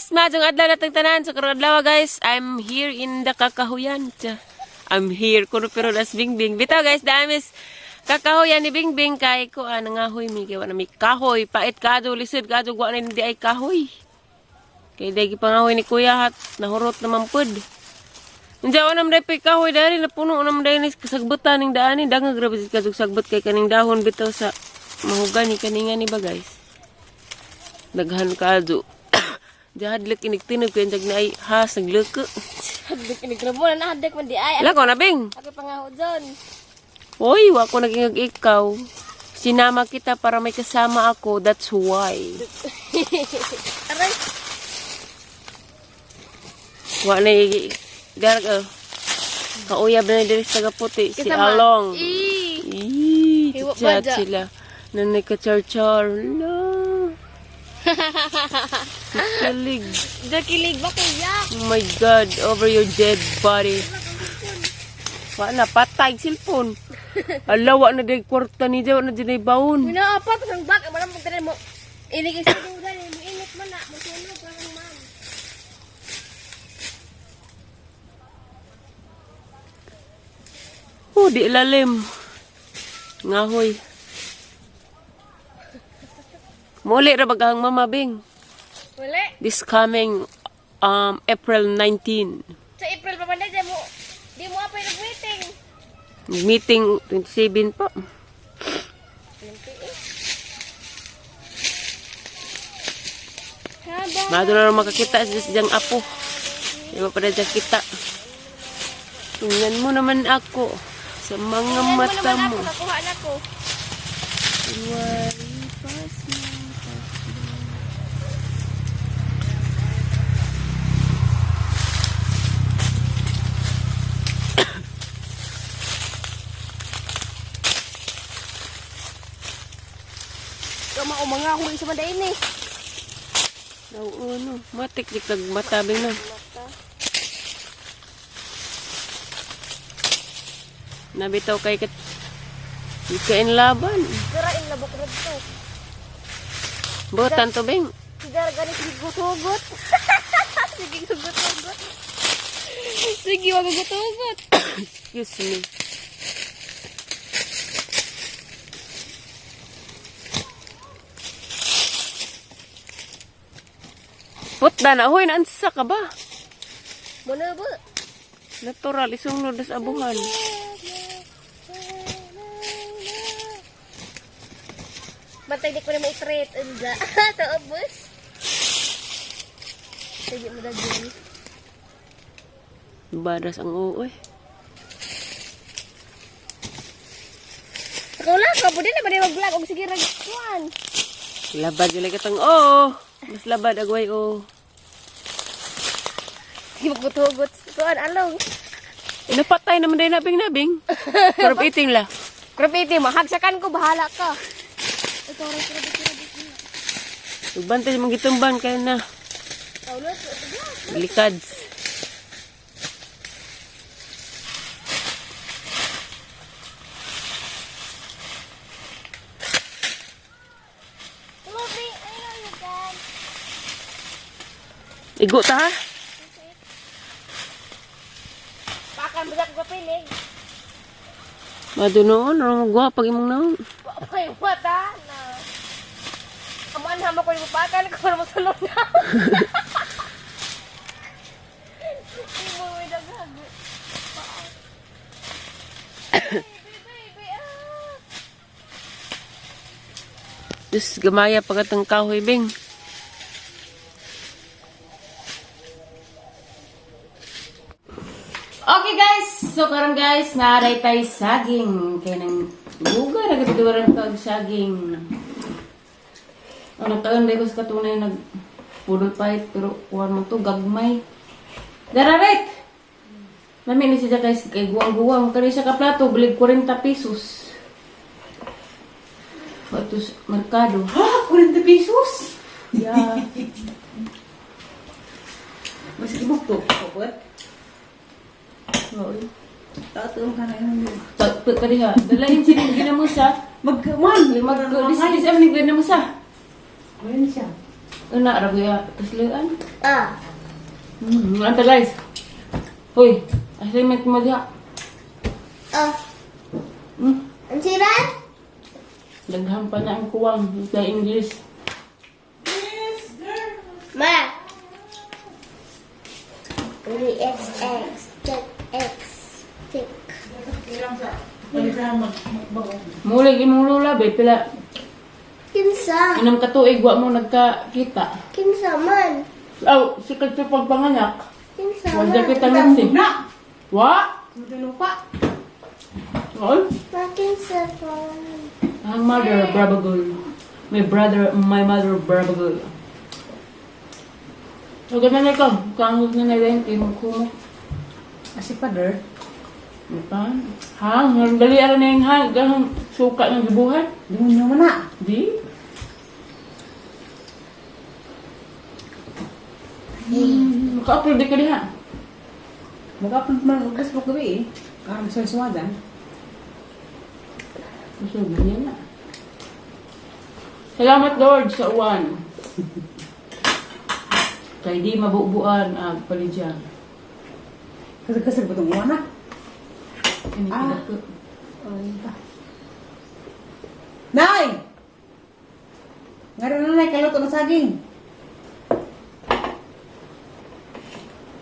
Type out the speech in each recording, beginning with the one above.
Guys, maayong adlaw natong tanan. So karong adlaw, guys, I'm here in the Kakahuyan. Tsa. I'm here kuno pero das Bingbing. Bitaw, guys, damis kakahuyan ni Bingbing kay ko nangahoy mi kay wa na mi kahoy. Pait kadto, lisod kadto, wa na hindi ay kahoy. Kay dai gipangahoy ni Kuya hat nahurot naman pud. Unsa wa naman day kahoy dari napuno naman day ni kasagbutan ning daan ni dangag ra bisis kadtog sagbot kay kaning dahon bitaw sa mahugan ni kaninga ni ba, guys. Daghan kadto. Jahadlok inig tinog kay jag na ay has nagloko. Hadlok inig mo na nahadlok man di ay. Wala ko na, Bing. Ako pangahod zon. Hoy, wa ko naging ikaw. Sinama kita para may kasama ako. That's why. Aray. Wa na darag oh. Kauyab na diri sa tagaputi si Kasama. Along. Ii. Ih, Hiwa chat ba dya? sila. Nanay ka char-char. La. Kilig. Dakilig ba kuya? Oh my God, over your dead body. Wa na, patay, cellphone. Ala, wa na day kwarta ni wa na din ay baon. Minaapat ang bag mo mo dali mo. Inig sa dugan mo init man na mosunog lang ma'am. Oh, di ilalim. Ngahoy. Muli ra bagahang mama, Bing. Wala. This coming April 19. Sa April pa man di mo di mo apay nag-waiting. Meeting 27 pa. Haba. Mato na rin makakita sa siyang apo. Di ba pa na siya kita. Tingnan mo naman ako sa mga mata mo. Ako, nakuha na ko. Kunwari, pas na, pas na. Kama umanga ako isa man dain eh. Oo, no. Matik di kag matabing na. Mata. Nabitaw kay kat di ka inlaban. Garain labok rad to. Butan to, Bing. Sigara gani sige gutugot. Sige gutugot. Sige wag gutugot. Excuse me. Putda na, hoy, naansa ka ba? Muna ba? Natural, isunod na sa abuhan. Bantay di ko na ma-treat. Unja. Taobos. Sige mo dagyan. Badas ang uoy. Ikaw lang ka, pwede na ba di mag-vlog? Og sige, ragkuan. Labad yung katang oo. Mas labad agway oo. Sige, maggutugot. Kuan, along. Napatay naman din nabing-nabing. Pero iting la. Graffiti, mahagsakan ko, bahala ka. Ito, rin, rin, rin, rin. Bantay mong gitumban kayo na. Likads. Lubi, I know you can. Igo ta ha? Pakan, basak ko pilig. Madunoon, ano mo pag imong naon. Ay, mata na. Aman, hama ko yung pakan ko na masulog na. Hindi mo may daghag. Baby, baby, ah. Diyos, gamaya pagkatang kahoy, Bing. Okay guys, so karon guys, naaray tayo saging. Kaya nang buga, nagkatuduran ka og saging. Ano taon, di ko sa katunay nag pudol pahit, pero kuhan mo to, gagmay. Dararet! Mami ni siya guys, kay guwang-guwang. Kani siya ka plato, bilig 40 pesos. Patos merkado. Ha? 40 pesos? Yeah. Mas ibok to. Kapot? Oo. Tatuong ka na yun. Pagpag ka diha. Dalahin siya ng ginamusa. Mag, man! Mag, dis, dis, am ning ginamusa. Ayun siya. Una, araguya, taslian. Ah. Anta guys. Hoy, assignment mo diha. Ah. Ang siran? Daghan pa na ang kuwang sa English. Ma. X X check X tick. Mulig imong lola be pila Kinsa? inam ka tuig wa mo nagkakita. Kinsa man? Aw, sikat sa pagpanganak. Kinsa Wa man? kita mixi. Na! Wa? Lupa. Oy, Ma kinsa pa? ang mother brabagol. My brother, my mother brabagol. So, ganun na ikaw. Kangog na na rin, mo. Asi father. Ano Ha? Ang dali ara na yung ha. Gahang suka ng gibuhat. Demonyo man na. Di? Maka-upload di ka diha. Mag-upload man og Facebook gabi eh. Karon sa suwadan. Gusto ganyan na. Salamat Lord sa uwan. Kay di mabubuan ang palidyan. Kasi kasi butong uwan na. Ini Ah. ah. Nay! Ngaron na nay kaluto ng saging.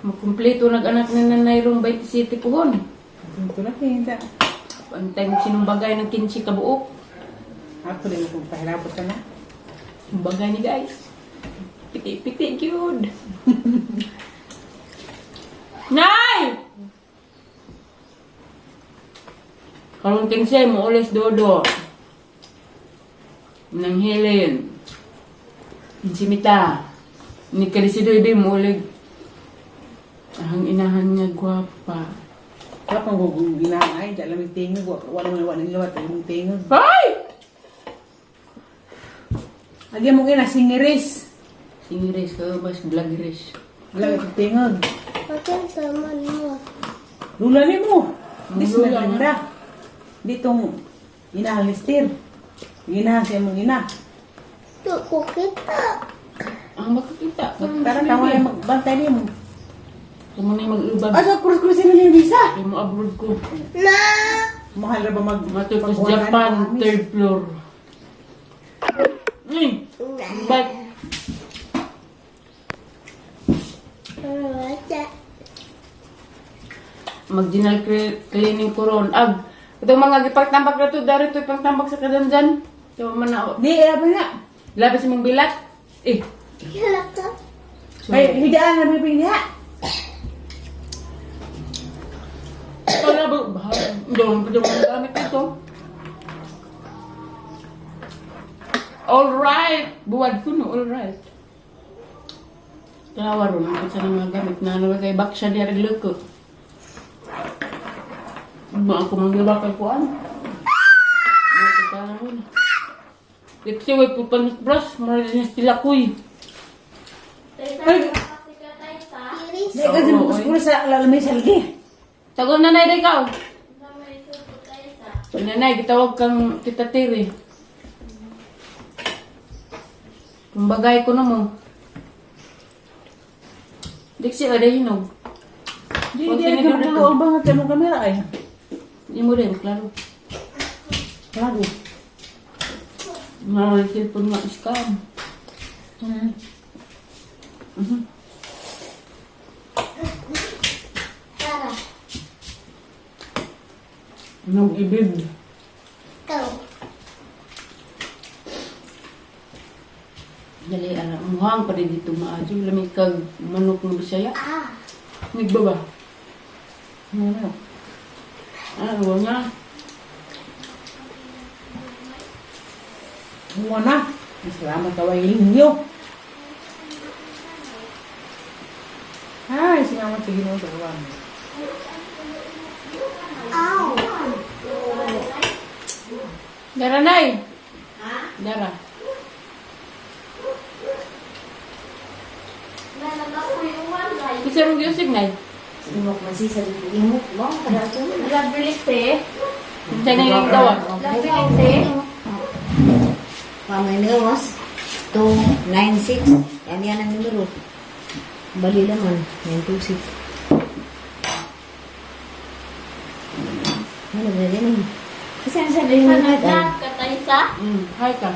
Makumpleto nag-anak ni Nanay rong Bayti City puhon. Ito na kinta. Antay mo sinumbagay ng 15 kabuok. Ako din mo kung pahirapot ka na. Sinumbagay ni guys. Piti-piti gyud. Nay! Karong 15 mo ulis dodo. Nang hilin. Insimita. Ni Karisido ibi mo ulig. Ang inahan niya gwapa. Wala pang gugong ay, di alam yung tingog. Wala mo wala nilawat yung tingog. Ay! Agi mo kina singiris. Singiris ka bas vloggeris. Wala yung tingog. Ma kinsa man mo? Lula ni mo. Dis Lula na ganda. Ditong inahan ni Steer. Inahan siya mong ina. Tu ko kita. Ang makakita. Tara tawa yung magbantay ni mo. Kamu na yung mag-ubag. Asa krus-krus na ni Lisa. Kaya mo abroad ko. Na. Mahal ra ba mag Matapos pagkuhanan? Japan, third floor. Ay! But, mag-general cleaning ko ron. Ag, itong mga gipagtambak na to, dari ito ipagtambak sa kadanjan. Ito man na, Di, eh, na. labas mong bilat. Eh, Hala ka. so, Ay, hidaan na bibig niya. Wala ba? Bahala. Hindi ko gamit ito. Alright! Buwad ko no, alright. Tanawa ron, ang sa mga gamit na ano kay Baksha di ariglo ko. Ba ako manggibakal ko ano? Lipsi, way po panis bros, marinis tilakoy. Ay, Iris. di kasi Oo, mo krus sa lalamay sa lagi. Tagol nanay na ikaw. Nanay, gitawag kang Tita Tiri. Kung bagay ko na mo. Diksi, ada hinog. Di, Huwag di, ay, tinidor kamulo ito. ang bangat sa mong kamera ay. Hindi mo rin, klaro. Klaro. Mga cellphone nga, scam. Tara. Hinog ibig. Go. Dali, ara, muhang pa rin dito maadyo. Lamig kag manok ng Bisaya. Ah. Nagbaba. Ano? Ah, wala na. Huwa na. Salamat kaway ninyo. Ay, salamat sa Ginoo sa uwan. Ow. Dara, nay! Dara. Isa rong giusig, nay. Imok man siya sa imok mo. Kada ito. Love release eh. Unsa na yung gawa? Love release eh. Pamay nilwas. 2, 9, 6. Yan yan ang numero. Bali laman. 9, 2, 6. Ano ba yan eh? Kasi ang sabi mo na ay. Ka, Taysa. Hi ka.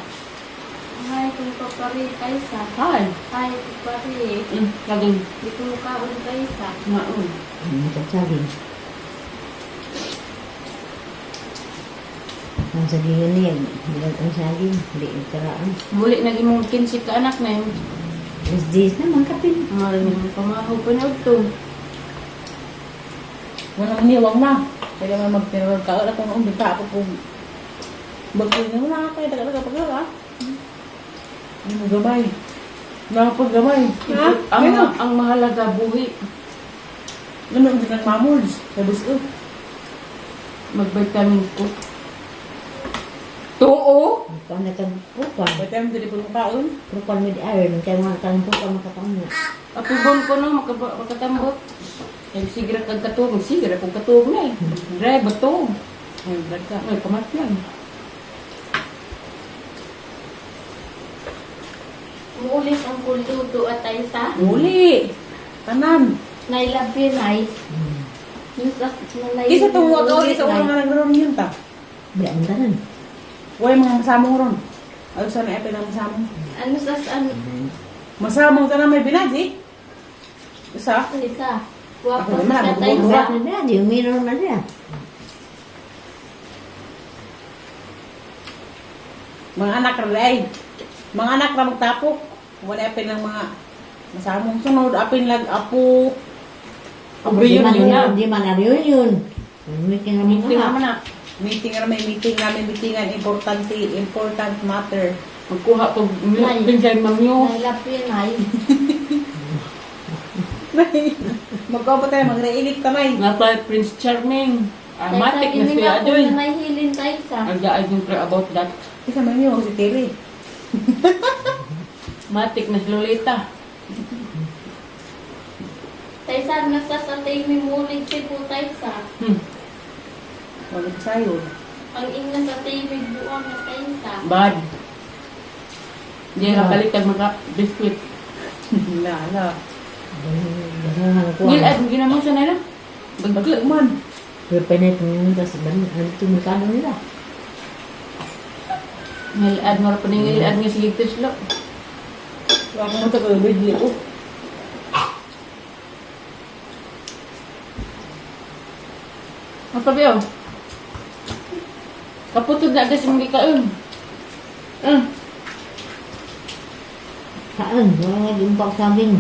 Hi, kung papari, Taysa. Hi. Hi, papari. Laging Di ko mukaon, Taysa. maon. Saging. Ang sagingan niya, bilang ang saging, hindi itaraan. Muli na imong 15 ka anak na yun. Is this naman kapin. Maraming mong pamahaw pa na ito. Walang niwang na. Kaya man magtinawag ka. Wala kung noong bita ako kung bagay na wala ka. Kaya talaga pag ha? Ano mo gamay? Nakapaggamay. Ha? Ang, Ano? ang mahalaga buhi. Ano ang ginang mamuls? Sa buso. Mag-vitamin ko. Tuo? Ikaw na kang prupan. Ba't tayo dili po ng kaon? Prupan with iron. Kaya mga kang prupan makakaon na. Apibon ko no, makatambot. Ay, sigira kag katuog. Sigira kag katuog na eh. Dry, bato. Ay, blood ka. Ay, kamat lang. Muulis ang kuluto at Taysa. Uli! Tanan! Nailabi, Nay. Isa itong wagaw, isa ulo nga nagron yun ta. Hindi ang tanan. Wala mga masamong ron. Ayaw sana epil ang masamong. Ano sa ano? Masamong tanan may binaji. Isa. Isa. Wapo Ako naman, sa ako Taysa. Wala na, di uminom na siya. Mga anak ra ay. Mga anak ra magtapok. Wala apil ng mga masamong sunod. Apil lag apo. Abriyon Di man yun na. Di man na reunion. Meeting na Meeting mga naman na. Meeting ra may meeting namin meetingan importante important matter. Magkuha ko pinsay mangyo. Nailabi, Nay. Magkuha tayo magre-elect tamay. Nga pa Prince Charming. Ah, matik na ini siya nga doon. kung nahihilin, Taysa. Ang I don't care about that. Isa man yun si Terry. Matik na si Lolita. Taysa, nasa sa tayo mulig si po, Taysa. Wala ko sayo. Ang ingna sa tayo buwang na Taysa. Bad. Hindi na kalit ang mga biscuit. La la. Ngil at ginamang siya nila. Baglo man. Pero pinay pumunta sa ban, ano ito merkado nila. Ngil ad mo pa ngil ad nga sige tislo. Wala ko mo tagal bidli ko. Mapabiyo. Kaputod na agad sa mga kaon. Saan? Wala nga yung saging.